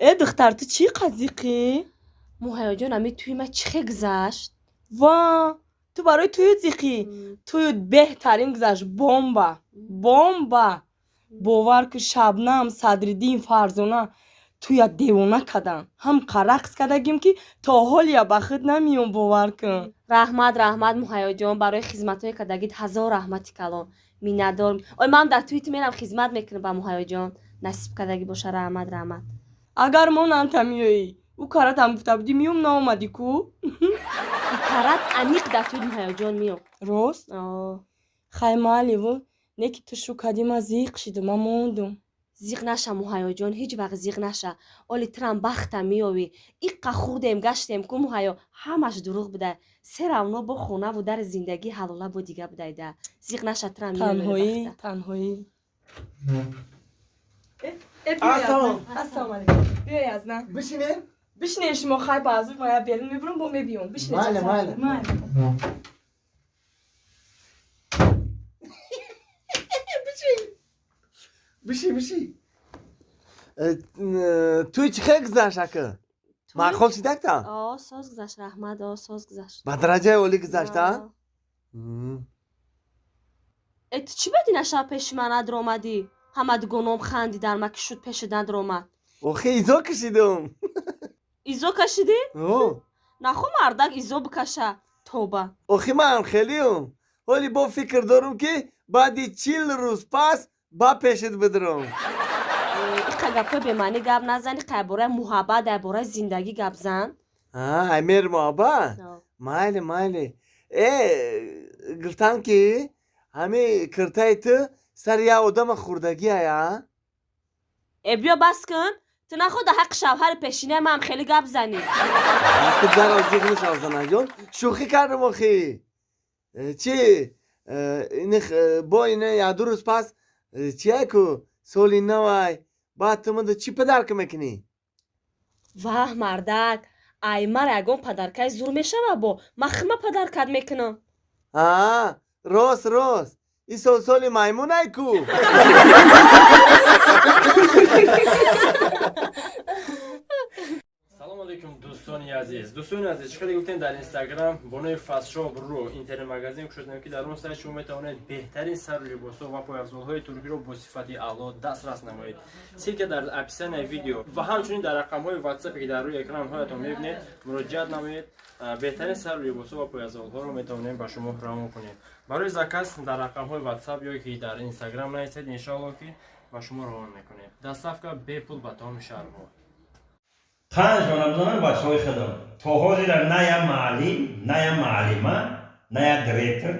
Э, духтар, ту чӣ қазиқӣ? Муҳайёҷон, ами тӯи ма чӣ хел гузашт? Ва, ту барои тӯю зиқӣ? Тӯю беҳтарин гузашт, бомба, бомба. Бовар ку, Шабнам, Садриддин, Фарзона туя девона кадан. Ҳам рақс кардагим, ки то ҳолия ба худ намеём, бовар кун. Раҳмат, раҳмат, Муҳайёҷон, барои хизматҳое кардагит ҳазор раҳмати калон, миннатдорм. Ой, ман дар тӯи ту мерам, хизмат мекунам ба Муҳайёҷон, насиб кардагӣ боша. Раҳмат, раҳмат. Агар монанта меоӣ, ӯ каратам гуфта будӣ, меём, наомадӣ ку. Икарат аниқ дар тӯи Муҳайёҷон меём. Рост? Хай, майливу, не ки ту шу кардӣ, ман зиқ шидум, ман мондум. Зиқ наша, Муҳайёҷон, ҳеҷ вақт зиқ наша. Оли тирам бахта меёвӣ. Иққа хурдем гаштем ку, Муҳайё, ҳамаш дурӯғ буда, се равно бо хонаву дари зиндагӣ ҳалола бо дига будайда. Зиқ наша, тирам. Танҳоӣ, танҳоӣ. Ассалом. Ассалому алайкум, биёй, азна. Бишинем? Бишинем шумо. Хай, баъзу моя берун мебурам, бо мебиём, бишинем. Майли, майли. Майли. Биши, биши. Тӯй чӣ хел гузашт, ака? Маъқул шидакта? О, соз гузашт, раҳмат, о, соз гузашт. Ба дараҷаи олӣ гузашт, а? Э, ту чӣ бади наша пеши ман надромадӣ? Ҳама дугоном хандидан, ма ки шуд пеши надромад. Охи, изо кашидум. Изо кашидӣ? О. Нахо, мардак изо бикаша, тоба. Охи, ман хелиум. Ҳоли бо фикр дорум, ки баъди 40 рӯз пас ба пешит бидурам. Иқа гапҳои бемаънӣ гап назани, қай бораи муҳаббат, дар бораи зиндагӣ гап зан. Ай мер муҳаббат? Майли, майли. Э, гуфтам, ки ҳами киртаи ту сари як одама хӯрдагиай, а? Э, биё, бас кун. Ту нахо дар ҳаққи шавҳари пешинаи маам хеле гап занӣ. Даро зиқ нашав, занаҷон, шӯхӣ кардам охи. Чи, бо ина як-ду рӯз пас чия ку, соли навай, баъд ту мада чӣ подарка мекунӣ? Ваҳ, мардак, ай мара ягон подаркаи зур мешава, бо ман хима подаркат мекунам. А, рост, рост, ин сол соли маймунай ку. Салом алейкум, дӯстони азиз. Дӯстони азиз, чӣ хеле гуфтем, дар Инстаграм бо номи Фастшоп ру интернет-магазин кушодем, ки дар он сайт шумо метавонед беҳтарин сару либосҳо ва пойафзолҳои туркиро бо сифати аъло дастрас намоед. Ссылка дар описанияи видео ва ҳамчунин дар рақамҳои ватсапе, ки дар рӯи экранҳоятон мебинед, муроҷиат намоед. Беҳтарин сару либосҳо ва пойафзолҳоро метавонем ба шумо равон кунем. Барои заказ дар рақамҳои ватсап ё ки дар Инстаграм нависед, иншоалло, ки ба шумо равон мекунем. Доставка бепул ба тамоми шаҳрҳо. Панҷ бона бизанам бачаҳои худам. То ҳозира на як муаллим, на як муаллима, на як директор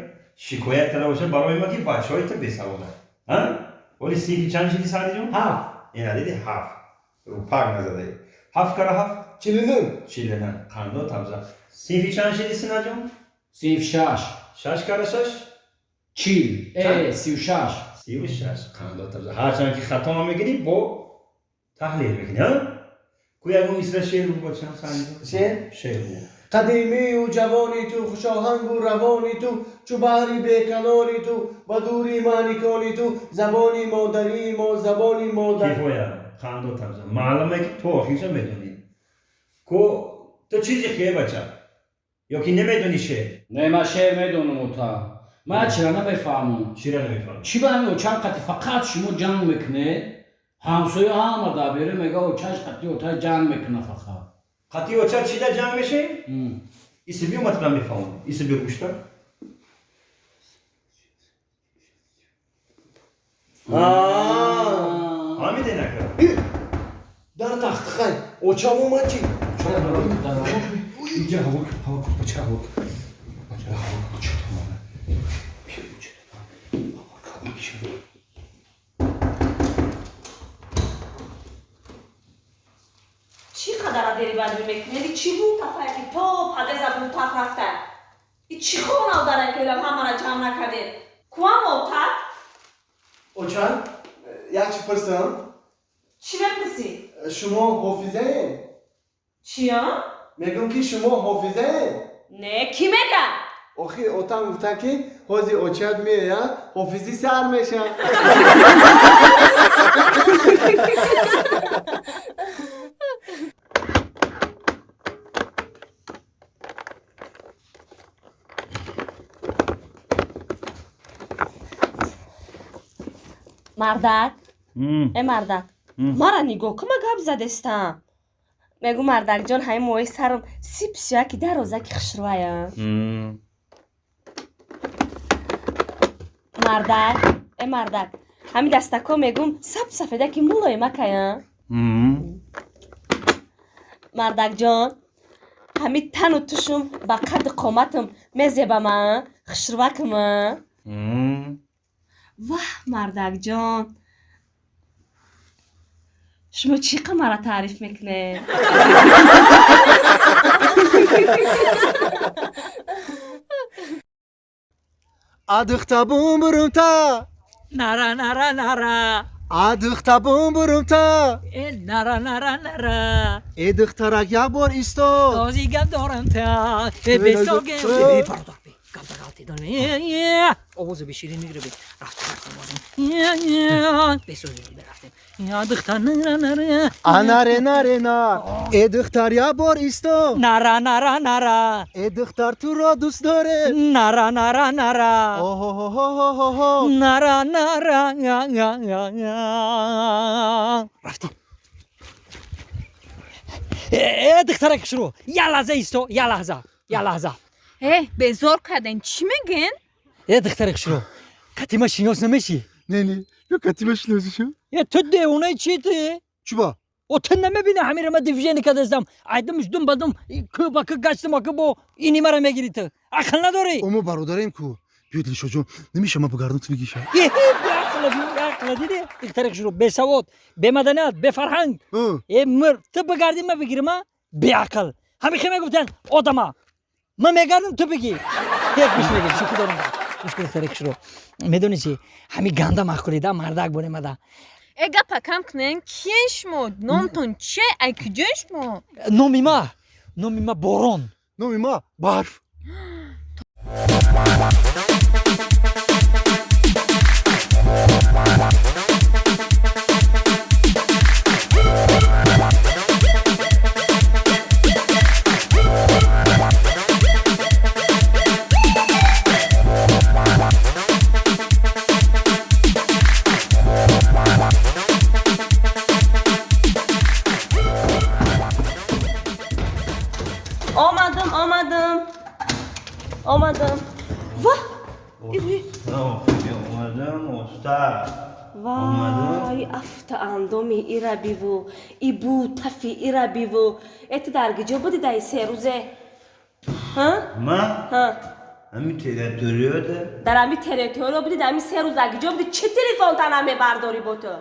шикоят карда бошад барои ма, ки бачаҳои ту бесаводанд. Оли синфи чанд шиди, Саъдиҷон? Ҳафт. Ина диди, ҳафт пак назадаи. Ҳафт кара ҳафт? 49. 49. Қандо табза. Синфи чанд шиди, Синаҷон? Синфи шаш. Шаш кара шаш? 40, э, 36. 36. Қандо табза. Ҳарчанд ки хатома мегирӣ, бо таҳлил мекунӣ. Ку, ягон мисра шеър бу, бачам, Саъдиҷон. Шеър? Шеър бу. Қадимию ҷавони ту, хушоҳангу равони ту, чу баҳри беканони ту, ба дури маъникони ту, забони модарии мо, забони модар. Кифоя, қандо табза. Маълуме, ки ту охирша медонӣ ку. Ту чизи хе, бача, ё ки намедонӣ шеър? Не, ман шеър медонам, ота. Ман чира намефаҳмам. Чира намефаҳмӣ? Чӣ ба ҳамин очам қати фақат шумо ҷанг мекунед? Ҳамсоя ҳама дар берун мега, очаш қати ота ҷанг мекуна фақат. Қати оча чида ҷанг мешем? Иси биё, матра мефаҳмам. Иси биё, гӯшта. Ҳамиде нака. Дар тахтихай очам омад, чи? Инҷа ҳаво, ҳаво, бача, ҳаво, бача, ҳаво. Очата омада. Биё, очата. Ҳаво. Чӣ қадара дери бадри мекунед? Чӣ буд тафайки то падеза бутаф рафта? И чӣ хонав дара, ки ҳамара ҷамъ накардед? Куам отак? Оча, як чӣ пурсам? Чӣ мепурсӣ? Шумо ҳофизаед? Чия? Мегӯм, ки шумо ҳофизаед? Не, кӣ мега? Охи, отам гуфта, ки ҳозир очаят меояд, ҳофизӣ сар мешавад. Мардак, э мардак, мара нигоҳ кун, ма гап задестам. Мегӯ мардакҷон, ҳамин моҳи сарам сипсиёки дарозаки хушрӯая. Мардак, э мардак, ҳамин дастако мегӯм саб сафедаки мулоимакая. Мардакҷон, ҳамин тану тушум ба қадди қоматам мезебама, хушрӯакама. Ваҳ, мардакҷон, шумо чӣ қа мара таъриф мекунед? Адыхта бум бурумта. Нара нара нара. Адыхта бум бурумта. Э нара нара нара. Э духтарак як бор исто. Този гап дорам та. Э бесоге. Э бародар бе. Гап да ғалти дорам. Овоза беширин мегире бе. Рафтем рафтем бозем. Бесоге рафтем. Я духтар нара нара. Анаре наре на. Э духтар як бор исто. Нара нара нара. Э духтар туро дӯст доре. Нара нара нара. Оҳоҳоҳоҳо. Нара нара. Рафтем. Э духтарак шурӯ. Я лаҳза исто, я лаҳза, я лаҳза. Э, безор карден, чӣ мегӯен? Э духтарак шурӯ. Катима шинос намешӣ? Не, не, ё катима шинос шо. Э ту девонаи чӣ ту? Чуба? О ту намебинӣ ҳамира ма движение кардастам. Айдамш дум ба дум кӯ ба кӯ гаштам аку бо ини мара мегирӣ ту. Ақл надорӣ? О мо бародарем ку. Биёд Лишоҷон, намеша ма бигардам ту бигиша. Беақла, беақла дидӣ? Духтарак шурӯ бесавод, бемаданият, бефарҳанг. Э мир, ту бигардӣ ма бигирам а? Беақл. Ҳамин хе мегуфтанд одама. Ман мегардам ту бигӣ. Як гӯш мегирӣ, шӯхӣ дорам. Гӯш кун духтарак шурӯ. Медонӣ чӣ? Ҳамин ганда маъқулида мардак боремада. Э гапа кам кунен, киен шумо? Номтон чие? Ай куҷои шумо? Номи ма? Номи ма Борон. Номи ма Барф. Омадам, омадам, омадам. Ваҳ, Омадам, уста. Вай, афта андоми ира биву, ибу тафи ира биву. Э ту дар киҷо буди даи се рӯзе? Ҳа? Ма? Ҳа. Ҳамин территорияда? Дар ҳамин территория буди, дар ҳамин се рӯз дар киҷо буди? Чӣ телефонта намебардорӣ бо ту?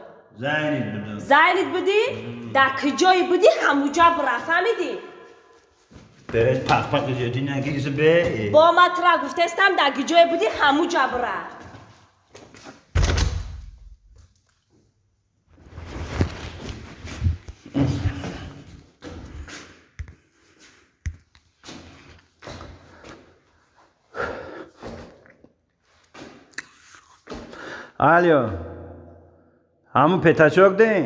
Занят будам. Занят будӣ? Дар киҷое будӣ, ҳамуҷа бура, фаҳмидӣ? Бе, пақ-пақ зиёдӣ нагирӣ, бе. Бо ма тура гуфтестам, дар киҷое будӣ, ҳамуҷа бура. Алло, ҳамун петачок ден?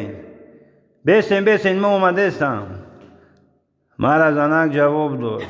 Бесен, бесен, ма омадестам. Мара занак ҷавоб дод.